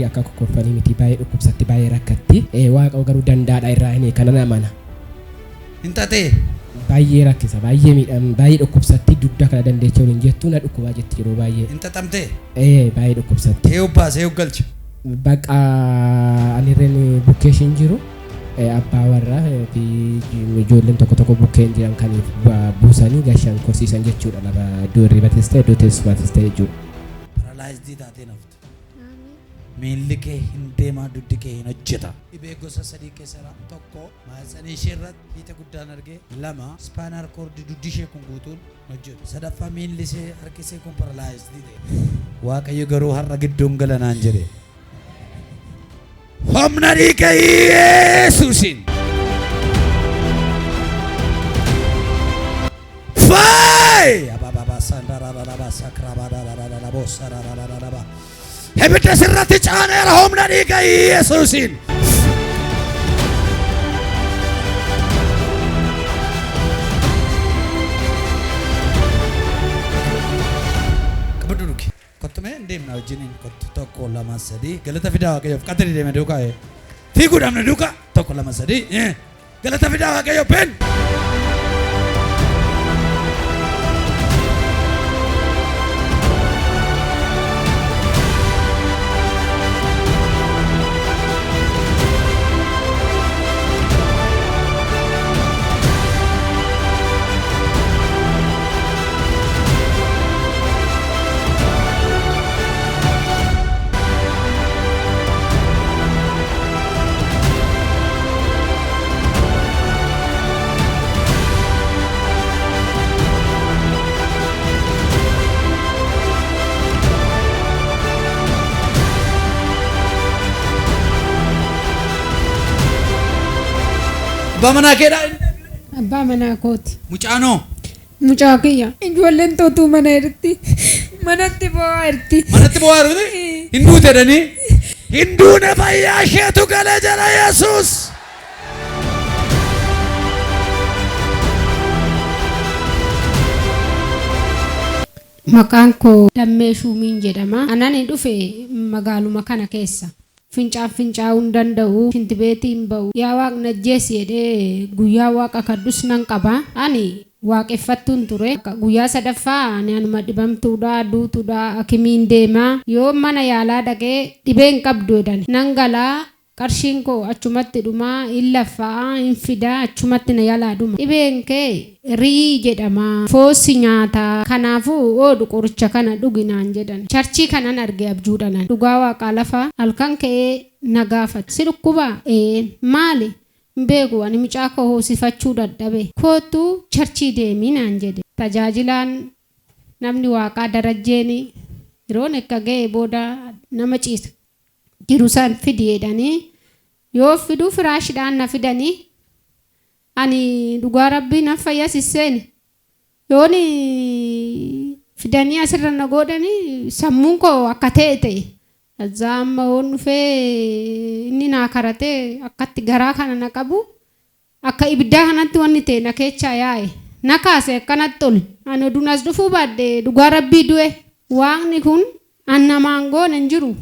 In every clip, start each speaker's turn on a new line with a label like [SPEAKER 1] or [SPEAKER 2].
[SPEAKER 1] Akka kokkolfanii miti baay'ee dhukkubsatti baay'ee rakkatti. Waaqa garuu danda'aadha irraa hin kanan amana.
[SPEAKER 2] Hin xaxee.
[SPEAKER 1] Baay'ee rakkisa baay'ee miidham baay'ee dhukkubsatti dugda kana dandeechee waliin jettu na dhukkubaa jetti yeroo baay'ee.
[SPEAKER 2] Hin xaxamtee.
[SPEAKER 1] Baay'ee dhukkubsatti.
[SPEAKER 2] Eeyyuu baasee eeyyuu galcha.
[SPEAKER 1] Baqa anirreen bukkee ishiin jiru abbaa warraa fi ijoolleen tokko tokko bukkeen jiran kan buusanii gashan korsiisan jechuudha lafa iddoo hirribatis ta'e iddoo teessumatis ta'e jechuudha.
[SPEAKER 2] Paralyzed taatee nafte. Miilli kee hin deemaa dugdi kee hin hojjeta. Dhibee gosa sadii keessa jira. Tokko maasanii ishee irratti hiita guddaan argee. Lama spinal cord dugdi ishee kun guutuun hin hojjetu. Sadaffaa miilli ishee harki ishee kun paralyzed ta'e. Waaqayyo garuu har'a gidduun galanaan jedhe. Humna dhiiga Yesuusiin. Fire! Ibidda sirratti caaneera humna dhiiga Yesuusiin. Qabadhu dhugi. Kottu mee hin deemna wajjiniin kottu tokko lama sadii galata fidaa Waaqayyoof qaxxiri deeme duukaa fiiguudhaaf na duukaa tokko lama sadii galata fidaa Waaqayyoof ben. Abbaa manaa keedhaa
[SPEAKER 3] Abbaa manaa kooti.
[SPEAKER 2] Mucaanoo
[SPEAKER 3] Mucaa kiyya. Ijoolleen tootuu mana irratti. Manatti boo'aa jirti.
[SPEAKER 2] Manatti boo'aa jirti? Hin duute jedhanii? Hin duune fayyaa isheetu gale jedha Yesuus.
[SPEAKER 3] Maqaan koo Dammee Shuumiin jedhama. Anani dhufe magaaluma kana keessa. Fincaan fincaa'uu hin danda'u, shintibeetii hin ba'u. Yaa Waaq na ajjeesi jedhee guyyaa Waaqa kadhus nan qaba. Ani waaqeffattuun ture. Guyyaa sadaffaa ani anuma dhibamtuudha, duutuudha, akimiin deema. Yoon mana yaalaa dhaqee dhibee hin qabdu jedhan. Nan gala, qarshiin koo achumatti dhuma, hin laffaa'a, hin fida, achumatti na yalaa dhuma. Dhibeen kee Rii jedhama. Foon si nyaata. Kanaafuu oodhu qoricha kana dhugi naan jedhan. Charchii kanan arge abjuudhanan. Dhugaa waaqaa lafa halkan ka'ee na gaafate. Si dhukkubaa? Eeyen. Maali? Hin beeku ani mucaa koo hoosifachuu dadhabe. Koottu charchii deemi naan jedhe. Tajaajilaan namni waaqaa Darajjeen yeroon ekka ga'e booda nama ciisa jiru san fidi jedhanii yoo fidu firaashidhaan na fidanii Ani dhugaa rabbii nan fayya sisseeni yooni fidanii asirra na goodhani sammuun koo akka ta'e ta'e Azaa amma yoon dhufee inni naa karatee akkatti garaa kana na qabu akka ibiddaa kanatti wanni ta'e na keechaa yaa'e na kaase akkanatti ol ani oduun as dhufuu baadhe dhugaa rabbii du'e waaqni kun an namaan goone hin jiru.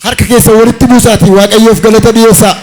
[SPEAKER 4] Harka keessan walitti buusaatii Waaqayyoof galata dhiyeessaa.